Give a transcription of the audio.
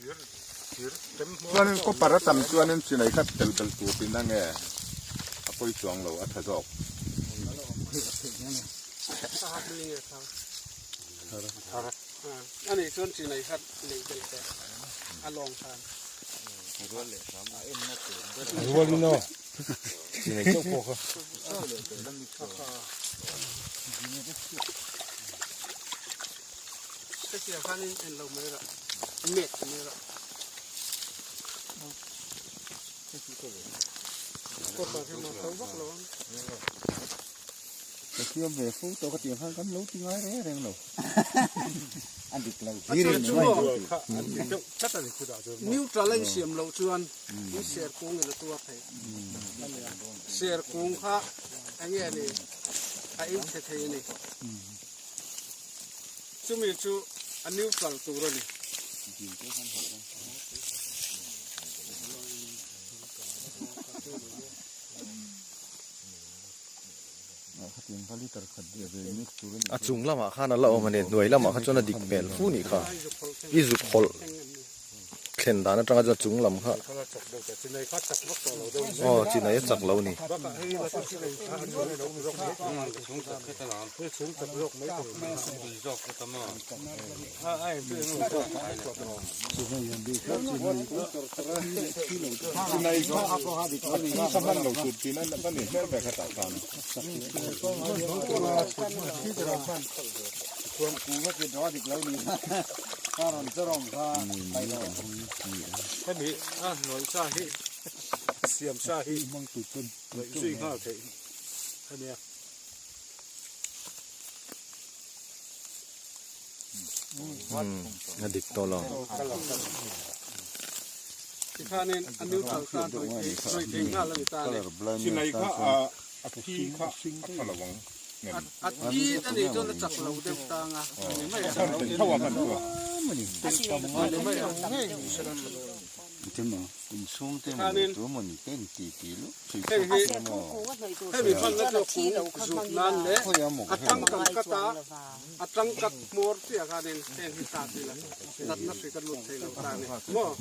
Chuanin copper a tam chuanin chinai kha tel belh tur tihna nge a pawi chuang lo a tha zawk. Ka siam ve fo tawh ka tih khan kan lo ti ngai reng reng lo. A dik lo hlir in mai Neutral a insiam loh chuan in ser kung in a tuar thei. Ser kung kha enge ni a inchhe thei a ni. Chumi chu a neutral tur a ni. A chung lamah khan a la awm a ni, hnuai lamah kha chuan a dik hmel fu nih kha. I zuk hawlh thlen dan atanga chuan chung lam kha aw chinai a chak lo a ni. Hemi a hnuai sa hi siam sa hi zui nghal theih a nia. A dik tawh lo. Tikhanin a neutral tan hnawih thei nghal a ni ta a ni. Chinai kha a thi kha a tha lo ang ngem. A thi a nih chuan a chak lo deuh tang a ni mai a. A hman thei tho a hman chu a. A ni mai a. Tikhanin heng hi hemi hmanna chu kung zut nan leh a tangkam kata A tangkat hmawr chiah khanin heng hi ta tih la natna hri ka lut thei lo ta a ni maw?